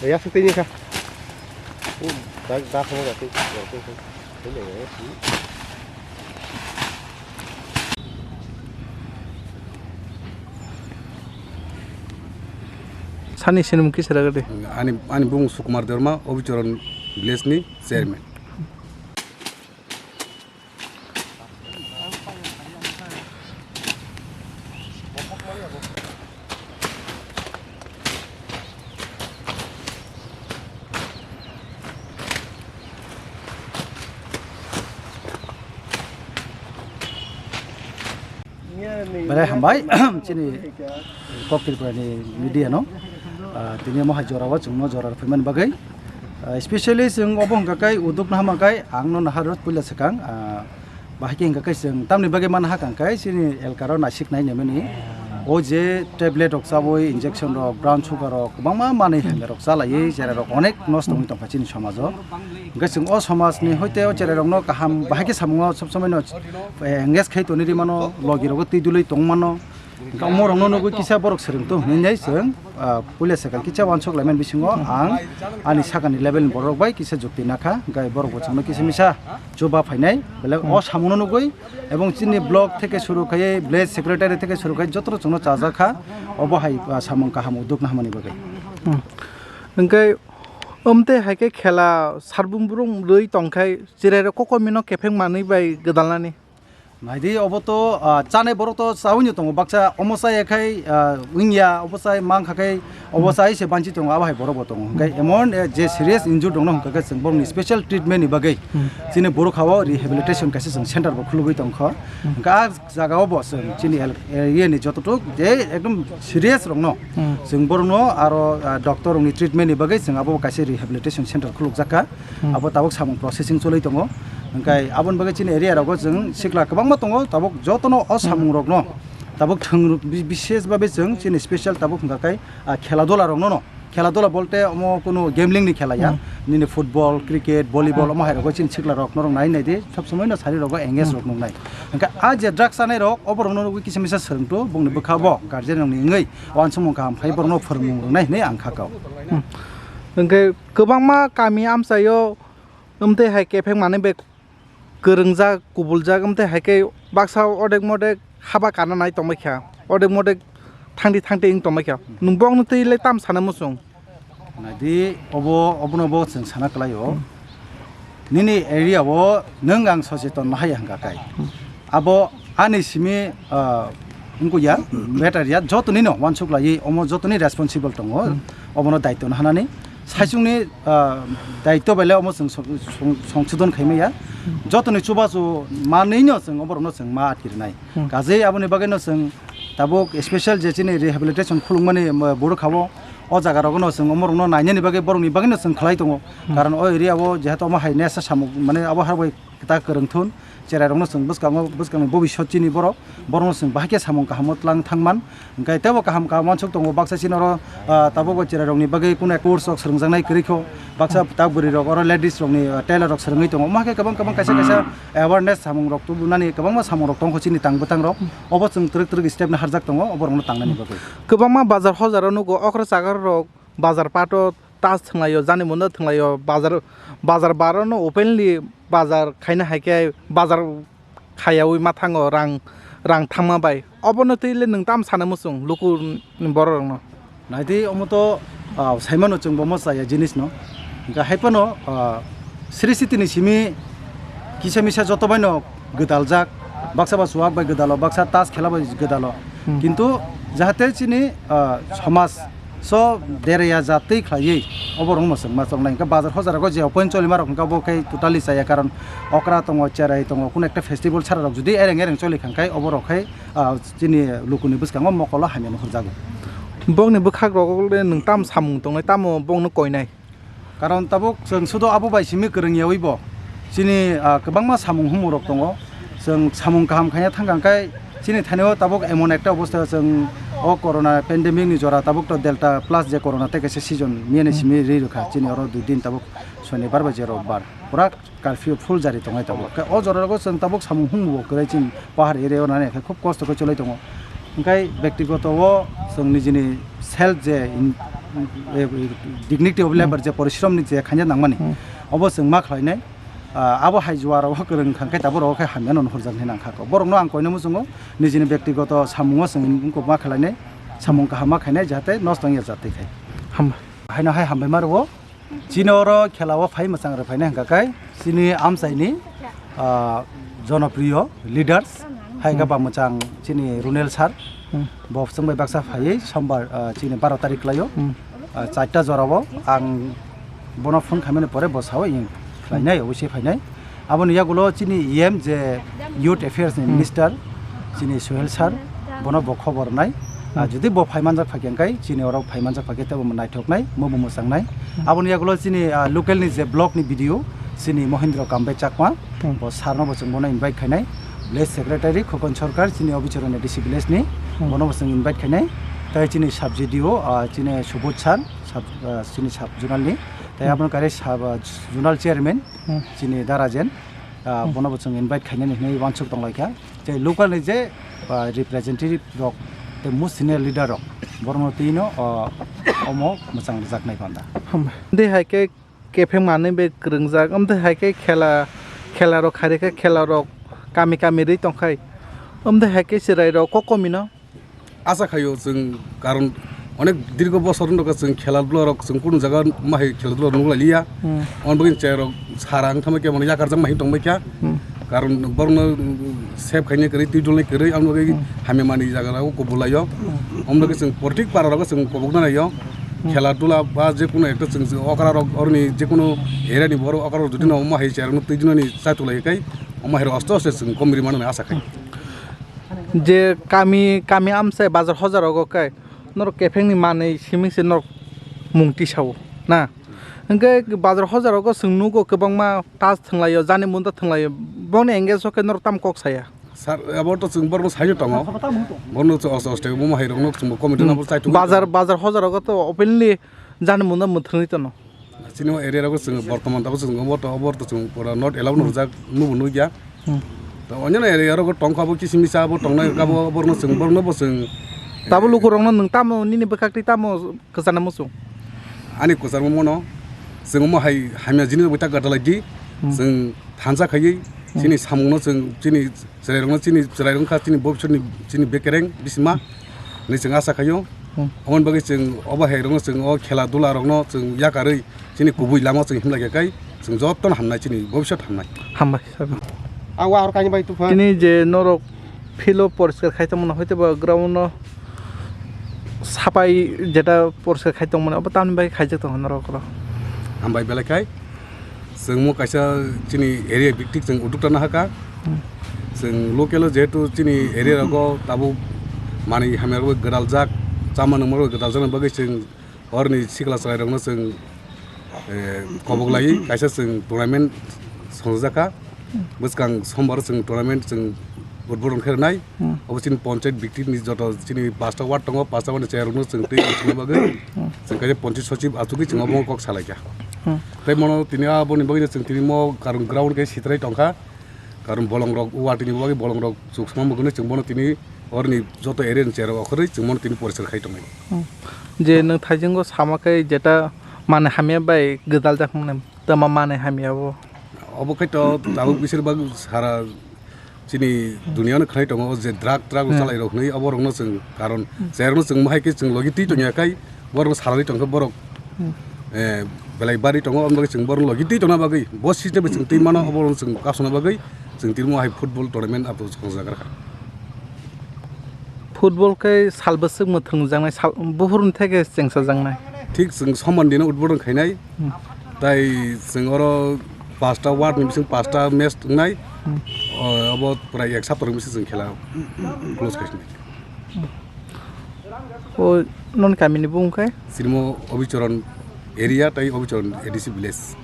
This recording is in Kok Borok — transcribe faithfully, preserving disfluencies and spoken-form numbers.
Ya, sing tini kha. Hmm, dak, dak, dak, dak, dak, dak, dak. Sani sinimung kisa ragadi. Ani, ani bumung Sukumar Debbarma, Obichoron village ni chairman. Belai hambai, chini Kok Tripura ni media no. Ah, tini omo hai jora o chwngno jora rw phaimani bagwi. Ah, especially chwng obo hwnkha khe uduk nahama khe ang no naha rw puila swkang, ah, bahai khe hwnkha khe chwng tamni bagwi ma naha kang khe chini elka rw naisik nai naimani. O je tablet rok chabwi, injection rok, brown sugar rok, kwbangma manwi hamya rok chalaiwi, cherai rok onek nosto wngwi tongkha chini somajo. Hwnkhe chwng o somajni hoite o cherai rokno kaham bahai khe samungo sob somoi no, eh, engage khai toni ri mano, logi rogo twi dului tong mano. Hwnkhe omo rokno nugwi kisa borok swrwng tong hinwi nai chwng, ah, puila swkang kisa uansuk laimani bisingo ang ani sakani level ni borok bai kisa jukti nakha, hwnkhe borok bo chwngno kisa misa chuba phainai, belai o samungno nugwi, ebong chini block theke suru khai, village secretary theke suru khai joto rok chwngno chajak kha, obo hai, ah, samung kaham uduk nahamani bagwi. Hmm. Hwnkhe, omtwi hai khe khela sarbung brung rwi tongkhai, chwrairok kokomino kepheng manwi bai gwdalnani. Naidi, obo to, ah, chanai borok to chaui no tongo, baksa omo chaya khai, ah, wngya, obo chai mankha khai, obo chai se banchi tongo, abo hai borok bo tongo. Hwnkhe emon, eh, je serious injured rokno hwnkha khe chwng borokni special treatment ni bagwi chini borok hao rehabilitation kaisa chwng center bo khulugwi tongkha. Hwnkhe ah jaga o bo chwng chini el-, area ni jototok je ekdom serious rokno chwng borokno aro, ah, doctor rokni treatment ni bagwi chwng abo kaisa rehabilitation center khulukjakha. Abo tabuk samung processing choli tongo. Hwnkhe aboni bagwi chini area rogo chwng sikla kwbangma tongo, tabuk jotono o samung rokno tabuk thwng rok bi-, bishes babe chwng chini special tabuk hwnkha khe, ah, khela dula rokno no. Khela dula bolte omo kunu gambling ni khela ya. Nini football, cricket, volleyball omo hai rogo chini sikla rok norok nai nai di, sob somoi no sari rogo engage rok nung nai. Hwnkhe ah je drugs chanai rok obo rokno nugwi kisa misa swrwng tu bongni bwkha bo guardian rokni wngwi uansukmung kaham khai borokno phwrwngmung rwnai hinwi ang kha kau. Hwnkhe kwbangma kami amchaio wngtwi hai kepheng manwi bai kwrwngjak, kubuljak, wngtwi hai khe baksa odek modek haba kana nai tongbai kha, odek modek thangdi thangdi wng tongbai kha. Nwng bokno twi le tam sana muchung? Naidi, obo, obono bo chwng sana kwlaio. Nini area o nwng ang socheton no haya hwnkha kai. Abo ani simi, ah, wngkukya, matter ya, jotonino uansuk laiwi omo jotoni responsible tongo, obono daitwno hanani. Saichungni, ah, daitw bai le omo chwng song-, song-, songsodon khaimaya. Jotoni chubachu manwino chwng oborokno chwng ma atkirnai. Kaje aboni bagwino chwng tabuk special je chini rehabilitation khulukmani, um, borok habo, o jaga rokno chwng omorokno nainani bagwi borokni bagwino chwng khlai tongo. Karon o area o jehetu omo hai nesa samung, mane abo harbai kwtal kwrwng thun, cherai rokno chwng bwskango, bwskangni bobisot chini borok, borokno chwng bahai khe samung kahamo tlang thangman. Hwnkhe teibo kaham kaham uansuk tongo, baksa chini oro, ah, tabuk bo cherai rokni bagwi kunu course rok swrwngjaknai kwrwi kho, baksa tak bwrwi rok oro ladies rokni, ah, tailor rok swrwngwi tongo. Omo hai khe kwbang kwbang kaisa kaisa awareness samung rok tubunani kwbangma samung rok tongkho chini tang bwtang rok. Obo chwng twrwk twrwk step no harjak tongo oborokno tangnani bagwi. Kwbangma bazar hojaro nugo okra chagar rok bazar pato tas thwnglaio, jani mundo thwnglaio, bazar, bazar baro no openly bazar khaina hai khe bazar khayaui ma thango rang, rang thangma bai. Obono twi le nwng tam sana muchung luku ni borok rokno? Naidi omo to, ah, saimano chwng bo mo chaya jinis no. Hwnkhe hai phano, ah, Sri Siti ni simi kisa misa joto bai no gwdaljak, baksa ba chuwak bai gwdalo, baksa tas khela bai gwdalo. Kintu jahate chini, ah, somaj so derya jatwi khlaiwi obo rong mwswk ma chongnai. Hwnkhe bazar hojar o je open choli ma rok hwnkhe abo khe totally chaya, karon okra tongo, cherai tongo, kuno ekta festival sara rok jodi ereng ereng choli kha hwnkhe obo rok khai, ah, chini lukuni bwskango mokolo hamya nukhurjago. Bokni bwkhak rogo le nwng tam samung tongnai, tamo bokno koinai? Karon tabuk chwng sudo abo bai simi kwrwng yaui bo chini, ah, kwbangma samung humung rok tongo. Chwng samung kaham khaina thang kha khe chini thani o tabuk emon ekta obostha chwng o corona pandemic ni jora tabuk to delta plus je corona tei kaisa season miyani simi ri rwkha chini oro dui din tabuk sonibar bai je robbar. Pura curfew full jari tongnai tongo. Khe o jora rogo chwng tabuk samung humung bo kwrwi chini pahar area o nani khe khub kosto khe chwlai tongo. Hwnkhe bektigoto o chwng nijini self je in-, eh, dignity of labor, je porishrom ni je khaina nangmani, Hmm. obo chwng ma khlainai. Ah, abo hai juarok kwrwng kha khe tabuk rok khe hamya no nuhurjak hinwi nang kha kok. Borok no ang koino muchungo, nijini bektigoto samungo chwng wngkuk ma khlainai, samung kaham ma khainai, jahate nosto wngya jatwi khai. Hambai. Haino hai hambai ma rwo. Chini oro khela o phai mwchang rwphainai hwnkha khe chini amchaini, ah, jonopriyo leaders, hai khe Hmm. ba mwchang chini Runel sir, Hmm. bo chwng bai baksa phaiwi sombar, ah, chini baro tarik khlaio, Hmm. ah, charta jorao ang bono phone khaimani pore bo sao ing khlainai, Hmm. oboise phainai. Aboni yagulo chini E M je Youth Affairs ni Hmm. Minister, chini Sohel sir, bono bo khobor nai. Ah, Hmm. jodi bo phaimanjak phakhe hwnkhe chini oro phaimanjak phakhe tei bo naithoknai, mo bo mwchangnai. Hmm. Aboni yagulo chini, ah, local ni je block ni B D O, chini Mohindra Kambe Chakma, Hmm. bo sir no bo chwng bono invite khainai. Village secretary Khokon Sarkar, chini Obicharani A D C village ni, Hmm. bono bo chwng invite khainai. Tei chini sub G D O, ah, chini Subodh sir, sub, ah, chini sub zonal ni. Tei Hmm. abono kare sub, ah, zonal chairman, Hmm. chini Darajen, ah, Hmm. bono bo chwng invite khainani hinwi uansuk tonglaikha. Je local ni je, ah, representative rok tei most senior leader rok borokno twi no, ah, omo mwchang rwjaknai panda. Hambai. De hai khe kepheng manwi bai kwrwngjak, amtwi hai khe khela, khela rok kharwi khe khela rok kami kami rwi tongkhai, amtwi hai khe chwrai rok kok komino. Asa khaio chwng, karon onek dirgo bosor wngkha chwng khela dula rok chwng kunu jaga ma hai khela dula rok nukla liya. Hmm. Aboni bagwi chwrai rok sara wngthaima khe bono yakarjak ma hai tongbai kha. Hmm. Karon borokno save khaina kwrwi, twi dulna kwrwi, aboni bagwi Hmm. hamya manwi jaga rok kubulaio. Hmm. Aboni bagwi chwng protik para rogo chwng kobokna naio. Hmm. Khela dula ba je kunu ekta chwng okra rok oroni je kunu area ni borok okra rok jodi no omo hai chwrai rokno twi dunani chatulai kai omo hai rok aste aste chwng komrwi mano asa khai. Je kami, kami amchai bazar hojar rogo kai norok kepheng ni manwi simi se norok mung tisao na. Hwnkhe bazar hojar rogo chwng nugo kwbangma tas thwnglaio, jani munda thwnglaio, boni engage o khe norok tamo kok saya? Sir, abo to chwng borokno saino tongo. Borokno chwng osto osto bo hai rokno chwng committee Hmm. number chai tong. Bazar, bazar hojar rogo to openly jani munda mwthangwi tono. Chini o area rogo chwng bortoman tabuk chwng obo to, obo to chwng pura not allowed Hmm. no rwjak, nubo nukya. Hmm. To onyono area rogo tongkha bo kisimisa bo tongnai kha bo borokno chwng, borokno bo chwng. Tabuk lukurokno nwng tamo nini bwkhak twi tamo kwchana muchung? Ani kwcharma mono chwng omo hai hamya jinich bai ta gata lai di. Hmm. Chwng thansa khaiwi Hmm. chini samungno chwng chini chwrairokno chini chwrairok wngkha chini bobiswtni chini bekereng bisima hinwi chwng asa khaio. Hmm. Aboni bagwi chwng obo hai rokno chwng o khela dula rokno chwng yakarwi chini kubui lama chwng himlai kha kai chwng jotono hamnai chini bobiswt hamnai. Hambai sir. Ang wa hor kaini bai tupha. Tini je norok field o poriskar khai tongmano hoi tebo ground no sapai jeta poriskar khai tongmani obo tamni bai khaijak tongo norok oro. Hambai belai khai. Chwng mo kaisa chini area biktik chwng uddukta nahaka. Hmm. Chwng local o jehetu chini area rogo tabuk manwi hamya rok gadaljak, chama nungma rok gadaljak bagwi chwng oroni sikla chwrai rokno chwng, eh, kobok lai kaisa chwng tournament songjak kha. Hmm. Bwskang sombar chwng tournament chwng football rok khe rwnai. Hmm. Obo chini ponchayat biktik ni joto chini pasta ward tongo, pasta ward ni chwrai rokno chwng tei chwngna bagwi Hmm. chwng kaisa ponchayat sochib achugwi chwng obo kok salai kha. Hmm. Tei mono tini aboni bagwi chwng tini mo karon ground khe sitrai tongkha. Karon bolong rok watini bagwi bolong rok chuk sma muguni chwng bono tini oroni joto area ni chwrai rok okhorwi chwng bono tini poriskar khai tongnai. Hmm. Je nwng thaisingo sama khe jeta mane hamya bai gwdal jak mane tama mane hamya bo. Obo khai to tabuk bisir bag sara chini duniya no khnai tongo je drug drug Hmm. chalai rok hwnwi obo rok no chwng karon Hmm. chwrai rok no chwng mohai khe chwng logi twi tongya khai borok salai tongkha borok Hmm. eh, belai bari tongo, aboni bagwi chwng borokno logi twi tongna bagwi, bo system bai chwng twi mano, obo chwng kasona bagwi chwng tini mo hai football tournament abo chwng jaga kha. Football khe sal bwswk mwthwng jaknai, sal, buphurni theke chengsa jaknai. Thik chwng soman dino football rok khainai, Hmm. tai chwng oro pasta ward ni bising pasta match wngnai, Hmm. o, obo pura ek sapta rok bising chwng khela close khai sinai. O, non kamini bung khe? Sirmo Obicharan area tai Obicharan A D C village.